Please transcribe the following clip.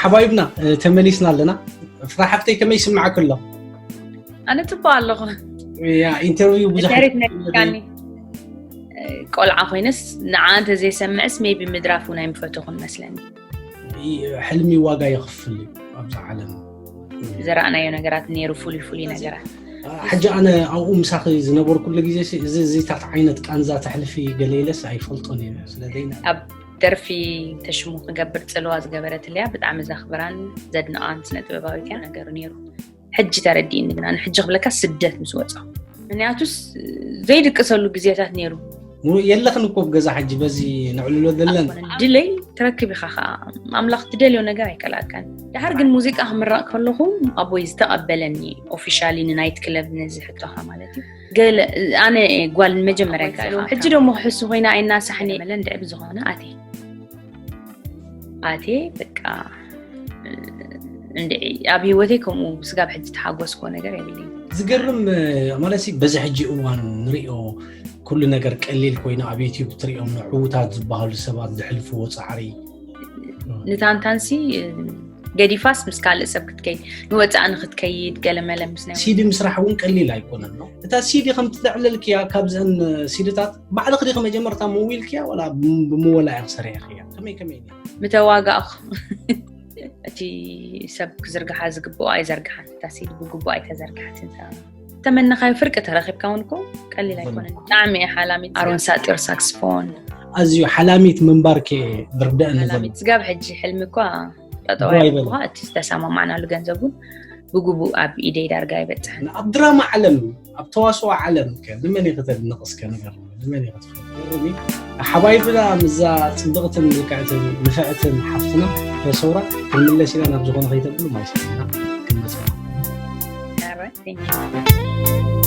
ሓባይብና ተመሊስና ኣለና። ፍራ ሓፍተይ ከመይ ይስምዓክ ኣሎ? ኣነ ጽቡቅ ኣለኹ። ያ ኢንተርቪው ብዙሕ ታሪክ ነካኒ ቆልዓ ኮይነስ ንዓ እንተ ዘይሰምዕስ ሜቢ ምድራፍ እውን ኣይምፈተኹን መስለኒ። ሕልሚ ዋጋ ይኽፍል እዩ ኣብዚ ዓለም። ዘረኣናዮ ነገራት ነይሩ ፍሉይ ፍሉይ ነገራት። ሕጂ ኣነ ኣብኡ ምሳኺ ዝነበርኩሉ ግዜ እዚ እዚታት ዓይነት ቃንዛ ተሕልፊ ገለ ኢለስ ኣይፈልጦን እየ ስለዘይና ኣብ ደርፊ ተሽሙ ክገብር ጽልዋ ዝገበረትለያ ብጣዕሚ ዘኽብራን ዘድንቓን ስነ ጥበባዊት እያ ነገሩ ነይሩ። ሕጂ ተረዲእኒ ግና ንሕጂ ክብለካ ስደት ምስ ወጻ ምክንያቱስ ዘይድቅሰሉ ግዜታት ነይሩ። የለኽን እኮ ገዛ ሕጂ በዚ ንዕልሎ ዘለን ድለይ ትረክብ ኢኻ ከዓ ኣምላኽ ትደልዮ ነገር ኣይከልኣካን። ድሓር ግን ሙዚቃ ክምረቕ ከለኹ ኣቦይ ዝተቐበለኒ ኦፊሻሊ ንናይት ክለብ ነዚ ሕቶኻ ማለት እዩ። ገለ ኣነ ጓል መጀመርያ ገዛ ሕጂ ደሞ ክሕሱ ኮይና ኣይናሳሕኒ መለ እንድዒ ብዝኾነ ኣቴ ኣቴ በቃ እንድዒ ኣብ ህይወተይ ከምኡ ስጋብ ሕጂ ተሓጎስኮ ነገር የብለኝ። ዝገርም ማለት በዚ ሕጂ እዋን ንሪኦ ኩሉ ነገር ቀሊል ኮይኑ ኣብ ዩቲዩብ ትሪኦም ንዕዉታት ዝበሃሉ ሰባት ዝሕልፍዎ ፃዕሪ ንታንታንሲ ገዲፋስ ምስ ካልእ ሰብ ክትከይድ ንወፃእ ንክትከይድ ገለመለ ምስ ናይ ሲዲ ምስራሕ እውን ቀሊል ኣይኮነን ነው እታ ሲዲ ከም ትደዕለልክያ ካብዘን ሲድታት ባዕልክ ዲክ መጀመርታ ምዊልክያ ወላ ብምወላ ኢክ ሰሪሕክያ ከመይ ከመይ ምተዋጋእኩ እቲ ሰብ ክዝርግሓ ዝግብኦ ኣይዘርግሓን እታ ሲዲ ብግቡእ ኣይተዘርግሓትን ተመነኻዮ ፍርቂ ተረኺብካ እውን እኮ ቀሊል ኣይኮነን። ብጣዕሚ እየ ሓላሚት ኣሮን ሳጢር ሳክስፎን ኣዝዩ ሓላሚት ምንባር ከ ዝርደአኒ ዘሎ ሓላሚት ስጋብ ሕጂ ሕልሚ እኳ ጠጠው ኣይበልኩ እቲ ዝተሰማማዕናሉ ገንዘብ እውን ብግቡእ ኣብ ኢደይ ዳርጋ ኣይበፅሕን። ኣብ ድራማ ዓለም ኣብ ተዋስኦ ዓለም ከ ንመን ኢኺ ተድንቕ እስከ ንገርኒ ንመን ኢኺ ትፈትዊ? ሓባይብና ምዛ ፅብቕትን ምልክዕትን ንፍዕትን ሓፍትና በሰውራ ክንምለስ ኢና ናብ ዝኾነ ከይተብሉ ማይ ሰቲና ክንመፅእ ኢና። All right, thank you.